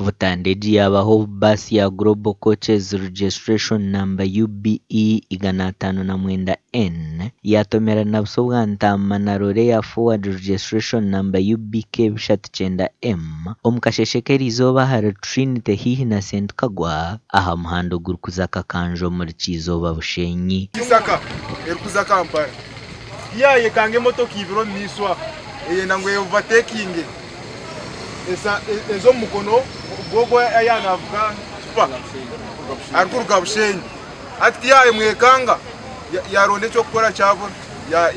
Butandu egi yaabaho obu baasi ya Global Coaches Registration Number UBE 509 N yaatomerana Buso-bwa-Ntaama na loore ya Forward Registration Number UBK 39 M omu kasheeshe k'eriizooba ahari Trinity haihi na St Kagwa aha muhanda ogurikuza Kakanja omuri Kyizooba Bushenyi. Kisaka erikuza Kampala yaayekanga emotoka ibiri omu maisho aha eyenda ngu eovatekinge. Ez'omu mukono gw'ogwo yaaba naavuga tipa arikuruga Bushenyi. Hati tiyayemwekanga yaaronda eky'okukora kyabura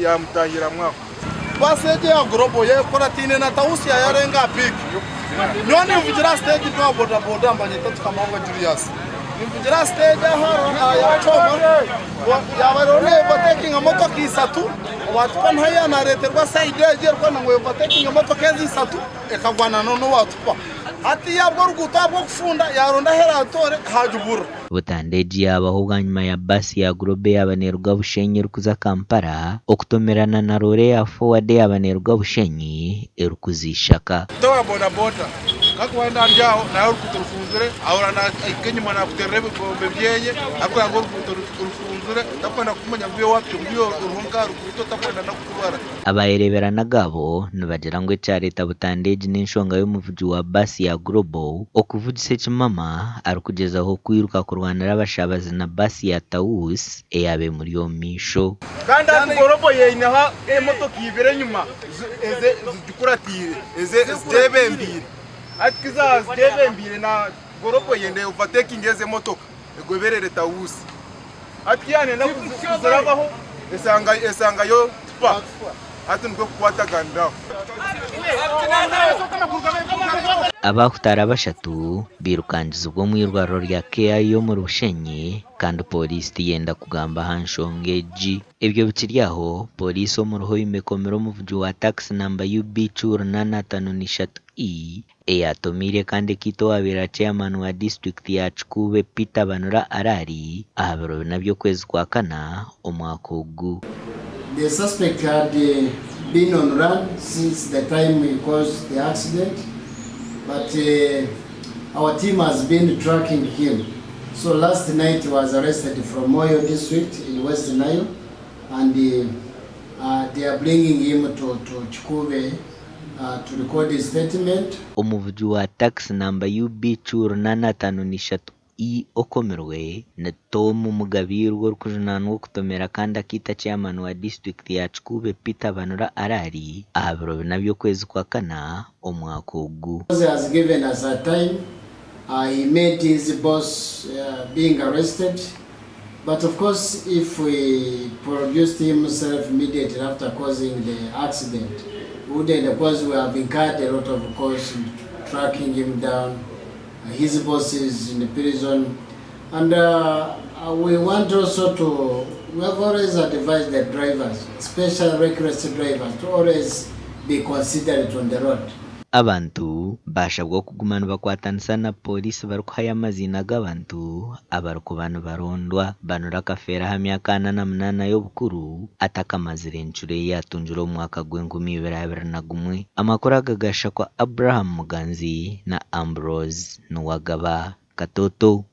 yaamutaahiramu aho. Baasi egi eya Global yekurataine na Tausi yayarenga aha piiki. Nyowe ninvugira aha siteegi ndi owa bodaboda nibanyeta Tukamahwa Julius. Ninvugira aha siteegi aho aha ya Kyoma yaaba eriho neeovatekinga motoka isatu. Owa tipa nawe yaaba naareeterwa sayidi egi erikwenda ngu eovatekinge emotoka ezi isatu ekagwana n'owa tipa. Hati yaabwo oruguuto ahabw'okufunda yaaronda ahu eraatoore haagiburira. Butandu egi yaabaho bwanyima ya baasi ya Global eyaaba neeruga Bushenyi erikuza Kampala okutomerana na loore ya Forward eyaaba neeruga Bushenyi erikuza Ishaka. Omuto wa bodaboda ku arikuba ari aho nawe oruguuto rufunzire ahurira nahika enyima nakuterera ebigombe byeye arikureeba ngu oruguuto rufunzire takwenda kumanya ngu iwe wapiki ngu iwe oriho nkaha ruguuto takwenda nokukubara. Abayereeberanaga abo nibagira ngu ekyareeta butandu egi n'enshonga y'omuvugi wa baasi ya Global okuvugisa ekimama arikugyezaho kwiruka kurwanira abashabazi na baasi ya Taus eyaaba emuri omu maisho. Kandi hati gorobo yeineho emotoka ibiri enyima zigikuratiire zigyebembeire. Hati ku zaazigyebembeire na gorobo eyenda eovatekinge ezo emotoka egoberere tawusi. Hati ku yaanenda kuzirabaho esangayo tipa. Hati nikwo kukwataganira aho. Abahutara bashatu bairukangizibwa omu irwariro rya KIU omuri Bushenyi kandi pooriisi tiyenda kugamba aha nshonga egi. Ebyo bikiri aho, pooriisi omuri Hoima ekomire omuvugi wa taxi namba UBQ 853 E eyatomiire kandi ekaita owaabaire ari chairman wa disiturikiti ya Kikuube Peter Banura Araari aha biro bina by'okwezi kwa kana omwaka ogu. The suspect had been on run since the time he caused the accident but our team has been tracking him so last night he was arrested from Moyo district in West Nile and they are bringing him to to Kikuube to record his statement. Omuvugi wa taxi namba UBQ 853 E okomirwe ni Tom Mugabiirwe orikujunaanwa okutomera kandi akaita Chairman wa disiturikiti ya Kikuube Peter Banura Araari aha biro bina by'okwezi kwa kana omwaka ogu. He has given us a time, he made his boss being arrested but of course if he produced himself immediately after causing the accident we wouldn't because we have incurred a lot of costs in tracking him down, his boss is in prison and we want also to we have always advised the drivers especially reckless drivers to always be considerate on the road. Abantu baashabwa okuguma nibakwatanisa na pooriisi barikuhayo amaziina g'abantu abarikuba nibarondwa. Banura akafeera aha myaka 48 y'obukuru atakamazire encuro ei yaatungire omu mwaka gw'enkumi ibiri 21. Amakuru aga gaashakwa Abraham Muganzi na Ambrose Nuwagaba Katoto.